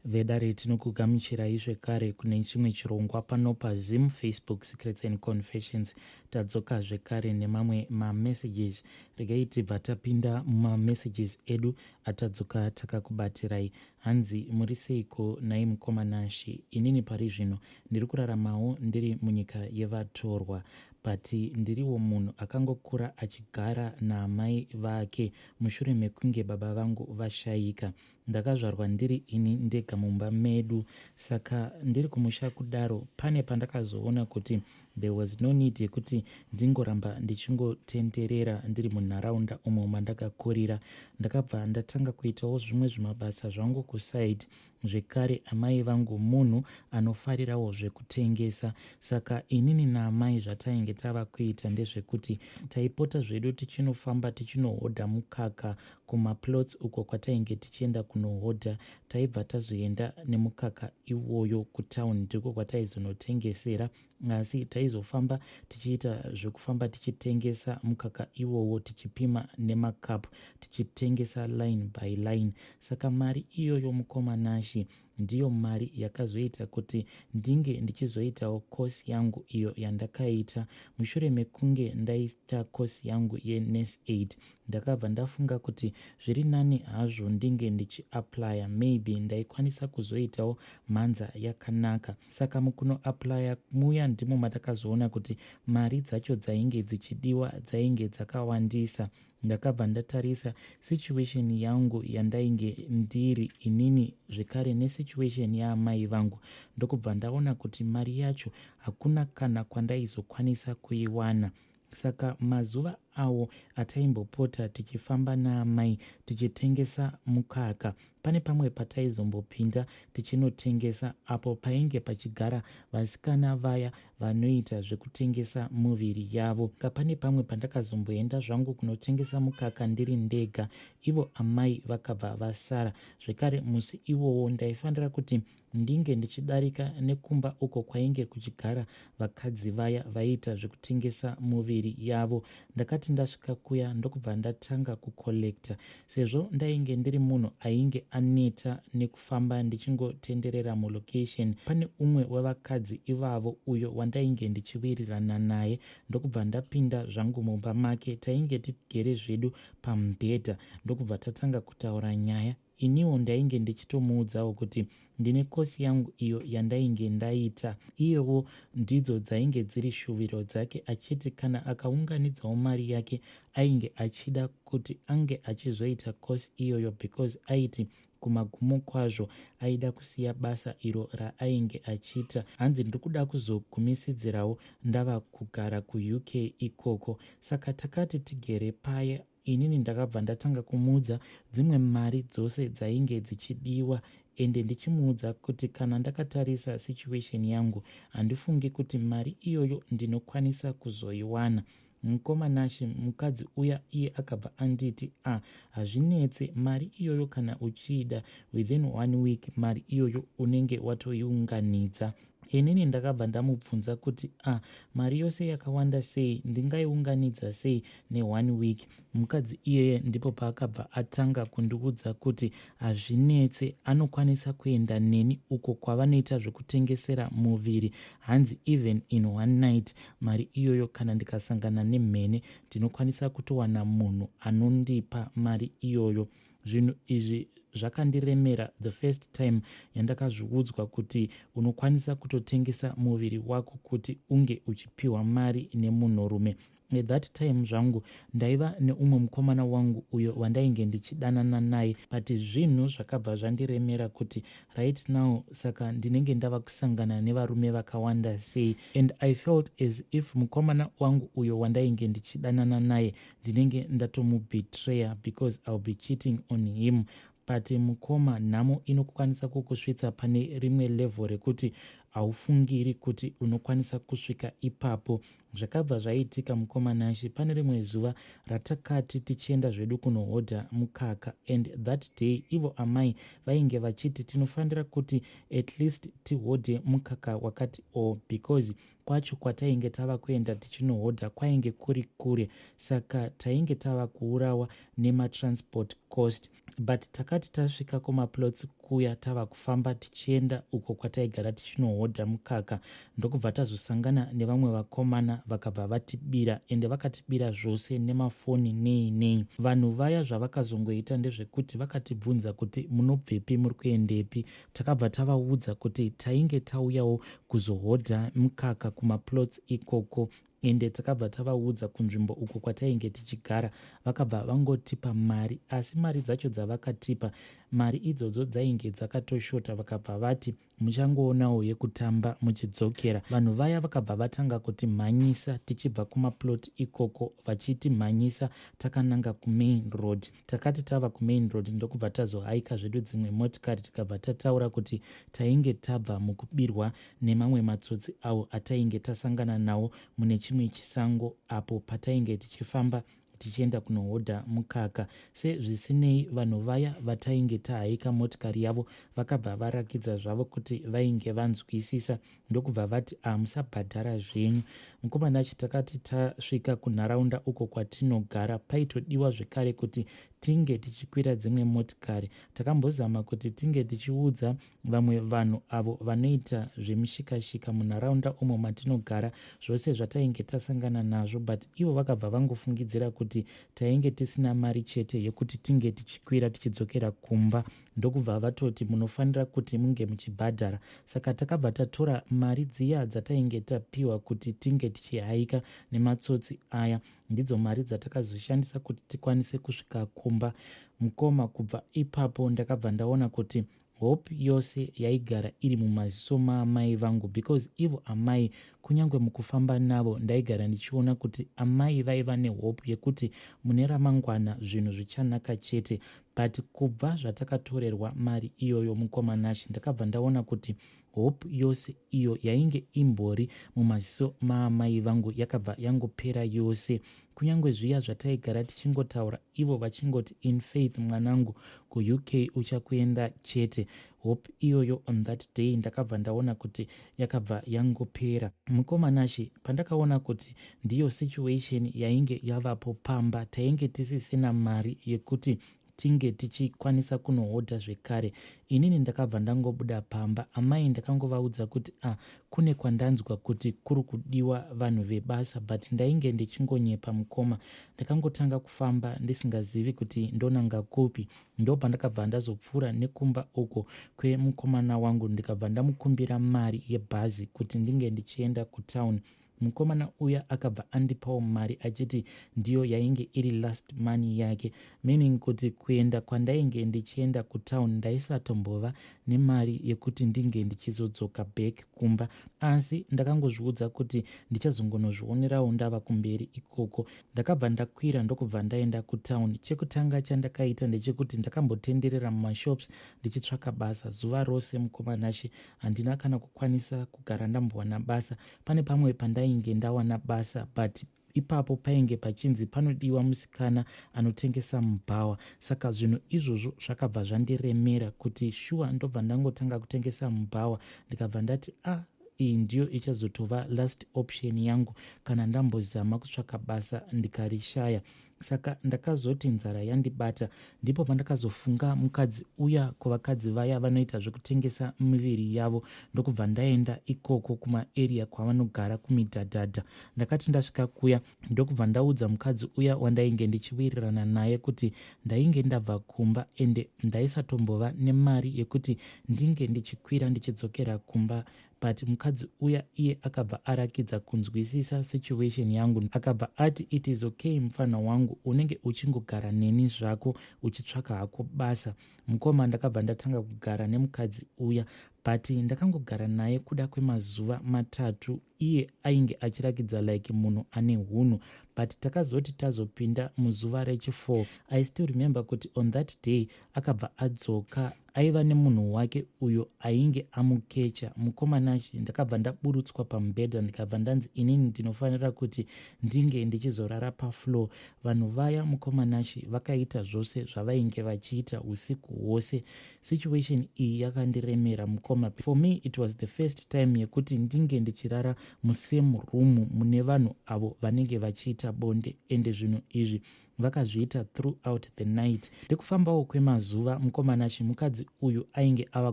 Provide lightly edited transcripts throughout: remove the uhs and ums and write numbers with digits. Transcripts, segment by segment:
Vedare, tinokugamuchirai zvekare kune chimwe chirongwa pano paZim Facebook Secrets and Confessions. Tadzoka zvekare nemamwe mamessages. Regai tibva tapinda mumamessages edu atadzoka takakubatirai. Hanzi, "Muri seiko nai mukoma Nashi? Inini pari zvino ndiri kuraramawo ndiri munyika yevatorwa, but ndiriwo munhu akangokura achigara naamai vake mushure mekunge baba vangu vashayika. Ndakazvarwa ndiri ini ndega mumba medu. Saka ndiri kumusha kudaro, pane pandakazoona kuti there was no need yekuti ndingoramba ndichingotenderera ndiri munharaunda umo mandakakurira. Ndakabva ndatanga kuitawo zvimwe zvimabasa zvangu kuside. Zvekare amai vangu munhu anofarirawo zvekutengesa, saka inini naamai zvatainge tava kuita ndezvekuti taipota zvedu tichinofamba tichinohodha mukaka kumaplots uko kwatainge tichienda kunohodha. Taibva tazoenda nemukaka iwoyo kutauni, ndiko kwataizonotengesera. Asi taizofamba tichiita zvekufamba tichitengesa mukaka iwowo, tichipima nemakapu, tichitengesa line by line. Saka mari iyoyo, mukoma Nashi, ndiyo mari yakazoita kuti ndinge ndichizoitawo kosi yangu iyo yandakaita. Mushure mekunge ndaita kosi yangu yenurse aid, ndakabva ndafunga kuti zviri nani hazvo ndinge ndichiapplya, maybe ndaikwanisa kuzoitawo mhanza yakanaka. Saka mukunoapplya muya ndimo matakazoona kuti mari dzacho dzainge dzichidiwa dzainge dzakawandisa. Ndakabva ndatarisa situation yangu yandainge ndiri inini, zvekare nesituation yaamai vangu, ndokubva ndaona kuti mari yacho hakuna kana kwandaizokwanisa kuiwana. Saka mazuva awo ataimbopota tichifamba naamai tichitengesa mukaka, pane pamwe pataizombopinda tichinotengesa apo painge pachigara vasikana vaya vanoita zvekutengesa muviri yavo. Pane pamwe pandakazomboenda zvangu kunotengesa mukaka ndiri ndega, ivo amai vakabva vasara. Zvekare musi iwowo ndaifanira kuti ndinge ndichidarika nekumba uko kwainge kuchigara vakadzi vaya vaiita zvekutengesa muviri yavo. Ndakati ndasvika kuya, ndokubva ndatanga kucollecta. Sezvo ndainge ndiri munhu ainge aneta nekufamba ndichingotenderera mulocation, pane umwe wevakadzi ivavo uyo wandainge ndichiwirirana naye, ndokubva ndapinda zvangu mumba make. Tainge tigere zvedu pamubhedha, ndokubva tatanga kutaura nyaya. Iniwo ndainge ndichitomuudzawo kuti ndine kosi yangu iyo yandainge ndaita. Iyewo ndidzo dzainge dziri shuviro dzake, achiti kana akaunganidzawo mari yake ainge achida kuti ange achizoita kosi iyoyo, because aiti kumagumo kwazvo aida kusiya basa iro raainge achiita. Hanzi, "Ndiri kuda kuzogumisidzirawo ndava kugara kuUK ikoko." Saka takati tigere paya, inini ndakabva ndatanga kumuudza dzimwe mari dzose dzainge dzichidiwa, ende ndichimuudza kuti kana ndakatarisa situation yangu, handifungi kuti mari iyoyo ndinokwanisa kuzoiwana. Mukoma Nashe, mukadzi uya iye akabva anditi, "A ah, hazvinetse, mari iyoyo kana uchiida, within one week mari iyoyo unenge watoiunganidza." Inini ndakabva ndamubvunza kuti, "A ah, mari yose yakawanda sei? Ndingaiunganidza sei neone week?" Mukadzi iyeye ndipo paakabva atanga kundiudza kuti hazvinetse, anokwanisa kuenda neni uko kwavanoita zvekutengesera muviri. Hanzi even in one night mari iyoyo, kana ndikasangana nemhene, ndinokwanisa kutowana munhu anondipa mari iyoyo. Zvinhu izvi zvakandiremera the first time yandakazviudzwa kuti unokwanisa kutotengesa muviri wako kuti unge uchipiwa mari nemunhurume. At that time zvangu ndaiva neumwe mukomana wangu uyo wandainge ndichidanana naye, but zvinhu zvakabva zvandiremera kuti right now saka ndinenge ndava kusangana nevarume vakawanda sei? And I felt as if mukomana wangu uyo wandainge ndichidanana naye ndinenge ndatomubetreya, because I'll be cheating on him. But mukoma, nhamo inokwanisa kukusvitsa pane rimwe level rekuti haufungiri kuti unokwanisa kusvika ipapo. Zvakabva zvaitika, mukoma Nashe, pane rimwe zuva ratakati tichienda zvedu kunohodha mukaka, and that day ivo amai vainge vachiti tinofanira kuti at least tihodhe mukaka wakati o oh, because kwacho kwatainge tava kuenda tichinohodha kwainge kuri kure, saka tainge tava kuurawa nematransport cost. But takati tasvika kumaplots kuya kuya tava kufamba tichienda uko kwataigara tichinohodha mukaka, ndokubva tazosangana nevamwe vakomana vakabva vatibira, ende vakatibira zvose nemafoni nei nei. Vanhu vaya zvavakazongoita ndezvekuti vakatibvunza kuti munobvepi, muri kuendepi. Takabva tavaudza kuti tainge tauyawo kuzohodha mukaka kumaplots ikoko, ende takabva tavaudza kunzvimbo uko kwatainge tichigara. Vakabva vangotipa mari, asi mari dzacho dzavakatipa, mari idzodzo dzainge dzakatoshota. Vakabva vati muchangoonawo yekutamba muchidzokera. Vanhu vaya vakabva vatanga kutimhanyisa tichibva kumaplot ikoko, vachitimhanyisa takananga kumain road. Takati tava kumain road, ndokubva tazohaika zvedu dzimwe motikari, tikabva tataura kuti tainge tabva mukubirwa nemamwe matsotsi awo atainge tasangana nawo mune chimwe chisango apo patainge tichifamba tichienda kunohodha mukaka. Sezvisinei, vanhu vaya vatainge tahaika motikari yavo vakabva varakidza zvavo kuti vainge vanzwisisa, ndokubva vati, "Hamusabhadhara zvenyu, mukomana." Takati tasvika kunharaunda uko kwatinogara, paitodiwa zvekare kuti tinge tichikwira dzimwe motikari. Takambozama kuti tinge tichiudza vamwe vanhu avo vanoita zvemishikashika munharaunda umo matinogara zvose zvatainge tasangana nazvo, but ivo vakabva vangofungidzira kuti tainge tisina mari chete yekuti tinge tichikwira tichidzokera kumba, ndokubva vatoti munofanira kuti munge muchibhadhara. Saka takabva tatora mari dziya dzatainge tapiwa kuti tinge tichihaika nematsotsi aya. Ndidzo mari dzatakazoshandisa kuti tikwanise kusvika kumba, mukoma. Kubva ipapo ndakabva ndaona kuti hope yose yaigara iri mumaziso maamai vangu, because ivo amai, kunyange mukufamba navo, ndaigara ndichiona kuti amai vaiva nehope yekuti mune ramangwana zvinhu zvichanaka chete. But kubva zvatakatorerwa mari iyoyo, mukoma Nashi, ndakabva ndaona kuti hope yose iyo yainge imbori mumaziso maamai vangu yakabva yangopera yose. Kunyange zviya zvataigara tichingotaura, ivo vachingoti, "In faith, mwanangu, kuUK uchakuenda chete," hope iyoyo on that day ndakabva ndaona kuti yakabva yangopera, mukoma Nashi. Pandakaona kuti ndiyo situation yainge yavapo pamba, tainge tisisina mari yekuti tinge tichikwanisa kunohodha zvekare, inini ndakabva ndangobuda pamba. Amai ndakangovaudza kuti, "A ah, kune kwandanzwa kuti kuri kudiwa vanhu vebasa," but ndainge ndichingonyepa, mukoma. Ndakangotanga kufamba ndisingazivi kuti ndonanga kupi. Ndo pandakabva ndazopfuura nekumba uko kwemukomana wangu, ndikabva ndamukumbira mari yebhazi kuti ndinge ndichienda kutauni. Mukomana uya akabva andipawo mari achiti ndiyo yainge iri last money yake, meaning kuti kuenda kwandainge ndichienda kutauni ndaisatombova nemari yekuti ndinge ndichizodzoka back kumba. Asi ndakangozviudza kuti ndichazongonozvionerawo ndava kumberi ikoko. Ndakabva ndakwira, ndokubva ndaenda kutauni. Chekutanga chandakaita ndechekuti ndakambotenderera mumashops ndichitsvaka basa zuva rose, mukoma Nashi. Handina kana kukwanisa kugara ndambowana basa. Pane pamwe pandainge ndawana basa, but ipapo painge pachinzi panodiwa musikana anotengesa mubhawa. Saka zvinhu izvozvo zvakabva zvandiremera kuti shuwa ndobva ndangotanga kutengesa mubhawa. Ndikabva ndati, "A ah, iyi ndiyo ichazotova last option yangu kana ndambozama kutsvaka basa ndikarishaya." Saka ndakazoti nzara yandibata, ndipo pandakazofunga mukadzi uya kuvakadzi vaya vanoita zvekutengesa miviri yavo, ndokubva ndaenda ikoko kumaarea kwavanogara kumidhadhadha. Ndakati ndasvika kuya, ndokubva ndaudza mukadzi uya wandainge ndichiwirirana naye kuti ndainge ndabva kumba ende ndaisatombova nemari yekuti ndinge ndichikwira ndichidzokera kumba. But mukadzi uya iye akabva arakidza kunzwisisa situation yangu, akabva ati, "It is okay, mufana wangu, unenge uchingogara neni zvako uchitsvaka hako basa." Mukoma, ndakabva ndatanga kugara nemukadzi uya, but ndakangogara naye kuda kwemazuva 3. Iye ainge achirakidza like munhu ane hunhu, but takazoti tazopinda muzuva rechi4, I still remember kuti on that day akabva adzoka, aiva nemunhu wake uyo ainge amukecha. Mukoma Nashi, ndakabva ndaburutswa pamubhedha, ndikabva ndanzi inini ndinofanira kuti ndinge ndichizorara pafloor. Vanhu vaya, mukoma Nashi, vakaita zvose zvavainge vachiita usiku hwose. Situation iyi yakandiremera, mukoma. For me it was the first time yekuti ndinge ndichirara musame room mune vanhu avo vanenge vachiita bonde, ende zvinhu izvi Vakazviita throughout the night. Nekufambawo kwemazuva, mukomana chimukadzi uyu ainge ava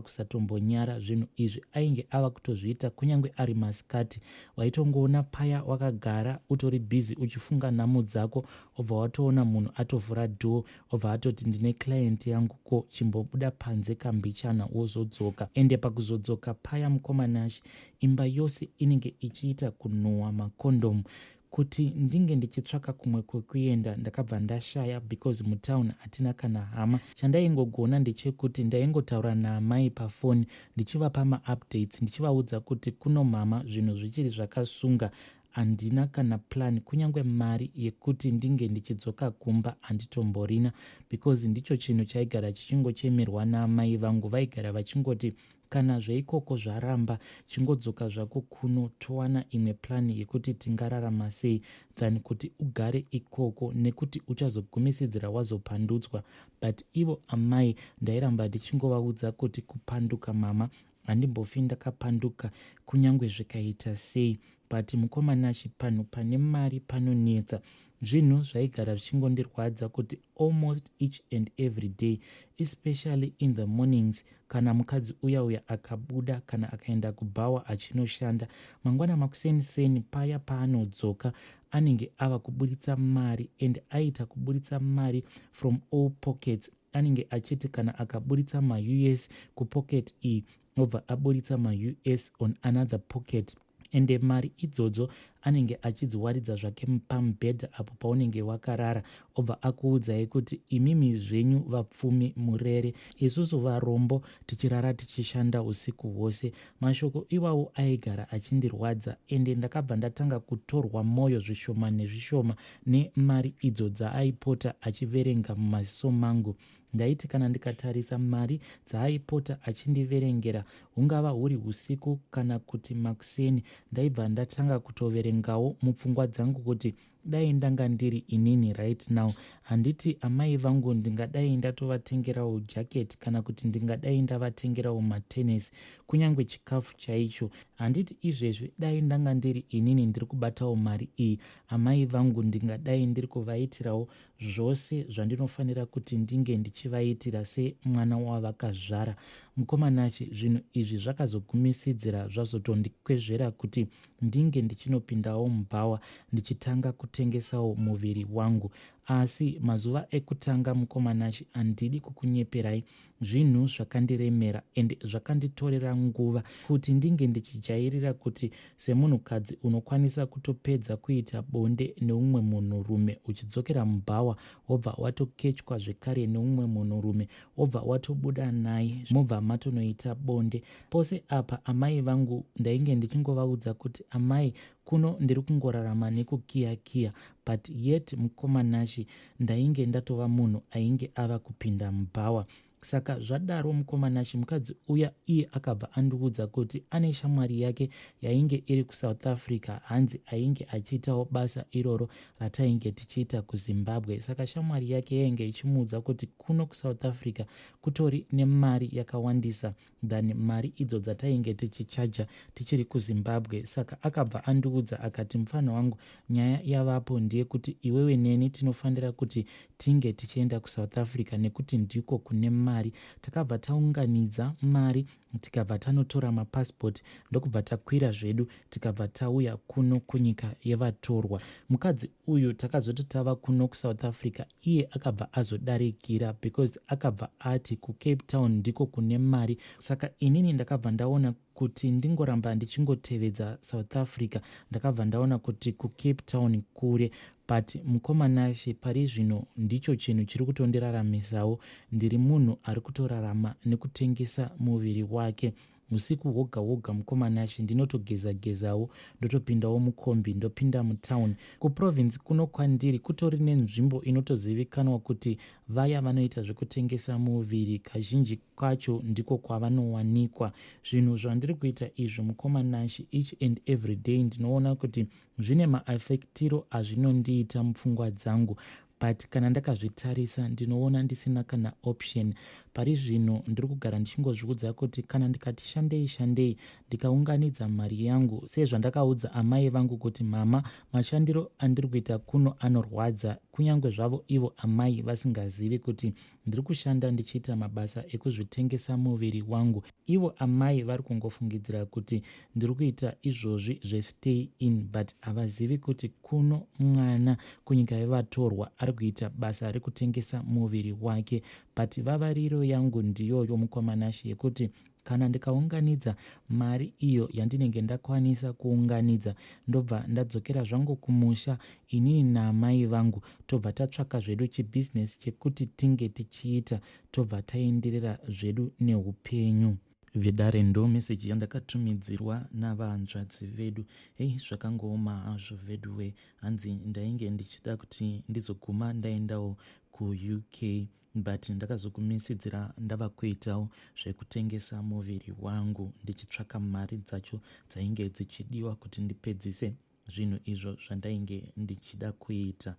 kusatombonyara zvinhu izvi, ainge ava kutozviita kunyange ari masikati. Waitongoona paya wakagara utori busy uchifunga nhamo dzako, obva watoona munhu atovhura door, obva atoti, "Ndine client yangu, ko chimbobuda panze kambichana wozodzoka." Ende pakuzodzoka paya, mukomanashi, imba yose inenge ichiita kunhuhwa makondomu. Kuti ndinge ndichitsvaka kumwe kwekuenda, ndakabva ndashaya because mutauni hatina kana hama. Chandaingogona ndechekuti ndaingotaura naamai pafoni, ndichivapa maupdates, ndichivaudza kuti kuno mama zvinhu zvichiri zvakasunga, handina kana plan, kunyange mari yekuti ndinge ndichidzoka kumba handitomborina, because ndicho chinhu chaigara chichingochemerwa naamai vangu. Vaigara vachingoti, "Kana zveikoko zvaramba, chingodzoka zvako kuno, towana imwe plan yekuti tingararama sei than kuti ugare ikoko, nekuti uchazogumisidzira wazopandutswa." But ivo amai ndairamba ndichingovaudza kuti, "Kupanduka mama, handimbofi ndakapanduka kunyange zvikaita sei." But mukomanashi, panhu pane mari panonetsa. Zvinhu zvaigara zvichingondirwadza kuti almost each and every day, especially in the mornings, kana mukadzi uya uya akabuda kana akaenda kubhawa achinoshanda, mangwana makuseniseni paya paanodzoka anenge ava kuburitsa mari, and aita kuburitsa mari from all pockets. Anenge achiti kana akaburitsa maUS kupocket iyi, obva aburitsa maUS on another pocket, ende mari idzodzo anenge achidziwaridza zvake pamubhedha apo paunenge wakarara, obva akuudzai kuti, "Imimi zvenyu vapfumi murere, isusu varombo tichirara tichishanda usiku hwose." Mashoko iwawo aigara achindirwadza, ende ndakabva ndatanga kutorwa mwoyo zvishoma nezvishoma nemari idzo dzaaipota achiverenga mumaziso mangu. Ndaiti kana ndikatarisa mari dzaaipota achindiverengera, hungava huri usiku kana kuti makuseni, ndaibva ndatanga kutoverengawo mupfungwa dzangu kuti dai ndanga ndiri inini right now, handiti amai vangu ndingadai ndatovatengerawo jacket, kana kuti ndingadai ndavatengerawo matenesi, kunyange chikafu chaicho. Handiti izvezvi dai ndanga ndiri inini ndiri kubatawo mari iyi, amai vangu ndingadai ndiri kuvaitirawo zvose zvandinofanira kuti ndinge ndichivaitira semwana wavakazvara. Mukomanachi, zvinhu izvi zvakazogumisidzira zvazotondikwezvera kuti ndinge ndichinopindawo mubhawa, ndichitanga kutengesawo muviri wangu. Asi mazuva ekutanga, mukomanachi, handidi kukunyeperai, zvinhu zvakandiremera and zvakanditorera nguva kuti ndinge ndichijairira kuti semunhukadzi unokwanisa kutopedza kuita bonde neumwe munhurume, uchidzokera mubhawa, wobva watokechwa zvekare neumwe munhurume, wobva watobuda naye, mobva matonoita bonde. Pose apa amai vangu ndainge ndichingovaudza kuti, "Amai, kuno ndiri kungorarama nekukiyakiya." But yet, mukomanachi, ndainge ndatova munhu ainge ava kupinda mubhawa. Saka zvadaro, mukomanachi, mukadzi uya iye akabva andiudza kuti ane shamwari yake yainge iri kuSouth Africa, hanzi ainge achiitawo basa iroro ratainge tichiita kuZimbabwe. Saka shamwari yake yainge ichimuudza kuti kuno kuSouth Africa kutori nemari yakawandisa than mari idzo dzatainge tichichaja tichiri kuZimbabwe. Saka akabva andiudza akati, "Mufana wangu, nyaya yavapo ndeyekuti iwewe neni tinofanira kuti tinge tichienda kuSouth Africa nekuti ndiko kune mari." Takabva taunganidza mari, tikabva tanotora mapasipoti, ndokubva takwira zvedu, tikabva tauya kuno kunyika yevatorwa. Mukadzi uyu takazoti tava kuno kuSouth Africa, iye akabva azodarikira because akabva ati kuCape Town ndiko kune mari. Saka inini ndakabva ndaona kuti ndingoramba ndichingotevedza South Africa. Ndakabva ndaona kuti kuCape Town kure. But mukomanashi, pari zvino ndicho chinhu chiri kutondiraramisawo. Ndiri munhu ari kutorarama nekutengesa muviri wake. Usiku hwoga hwoga, mukomanashi, ndinotogeza gezawo, ndotopindawo mukombi, ndopinda mutauni. Kuprovince kuno kwandiri kutori nenzvimbo inotozivikanwa kuti vaya vanoita zvekutengesa muviri kazhinji kacho ndiko kwavanowanikwa. Zvinhu zvandiri kuita izvi, mukomanashi, each and every day ndinoona kuti zvine maaffectiro azvinondiita mupfungwa dzangu. But kana ndakazvitarisa, ndinoona ndisina kana option. Pari zvino ndiri kugara ndichingozviudza kuti kana ndikati shandei shandei, ndikaunganidza mari yangu, sezvandakaudza amai vangu kuti, "Mama, mashandiro andiri kuita kuno anorwadza," kunyange zvavo ivo amai vasingazivi kuti ndiri kushanda ndichiita mabasa ekuzvitengesa muviri wangu. Ivo amai vari kungofungidzira kuti ndiri kuita izvozvi zvestay in, but havazivi kuti kuno mwana kunyika yevatorwa ari kuita basa rekutengesa muviri wake. But vavariro yangu ndiyoyo, mukoma Nashe, yekuti kana ndikaunganidza mari iyo yandinenge ndakwanisa kuunganidza, ndobva ndadzokera zvangu kumusha, inini naamai vangu, tobva tatsvaka zvedu chibhizinesi chekuti tinge tichiita, tobva taenderera zvedu neupenyu. Vedare, ndo meseji yandakatumidzirwa navahanzvadzi vedu. Hei, zvakangooma hazvo veduwe. Hanzi ndainge ndichida kuti ndizoguma ndaendawo kuUK, but ndakazogumisidzira ndava kuitawo zvekutengesa muviri wangu ndichitsvaka mari dzacho dzainge dzichidiwa kuti ndipedzise zvinhu izvo zvandainge ndichida kuita.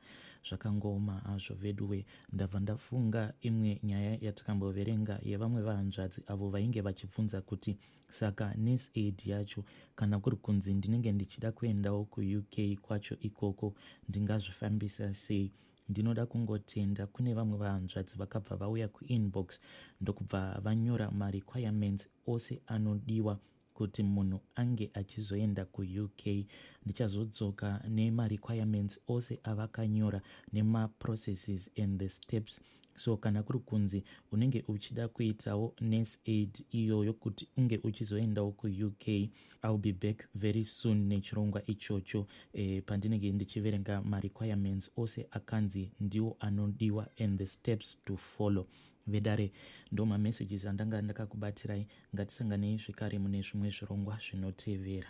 Zvakangooma hazvo veduwe. Ndabva ndafunga imwe nyaya yatakamboverenga yevamwe vahanzvadzi avo vainge vachibvunza kuti, saka nurse aid yacho, kana kuri kunzi ndinenge ndichida kuendawo kuUK kwacho ikoko, ndingazvifambisa sei? Ndinoda kungotenda kune vamwe vahanzvadzi vakabva vauya kuinbox, ndokubva vanyora marequirements ose anodiwa kuti munhu ange achizoenda kuUK. Ndichazodzoka nemarequirements ose avakanyora, nemaprocesses and the steps. So kana kuri kunzi unenge uchida kuitawo nurse aid iyoyo kuti unge uchizoendawo kuUK, I'll be back very soon nechirongwa ichocho, pandinenge ndichiverenga marequirements ose akanzi ndiwo anodiwa and the steps to follow. Vedare, ndo mamessages andanga ndakakubatirai. Ngatisanganei zvekare mune zvimwe zvirongwa zvinotevera.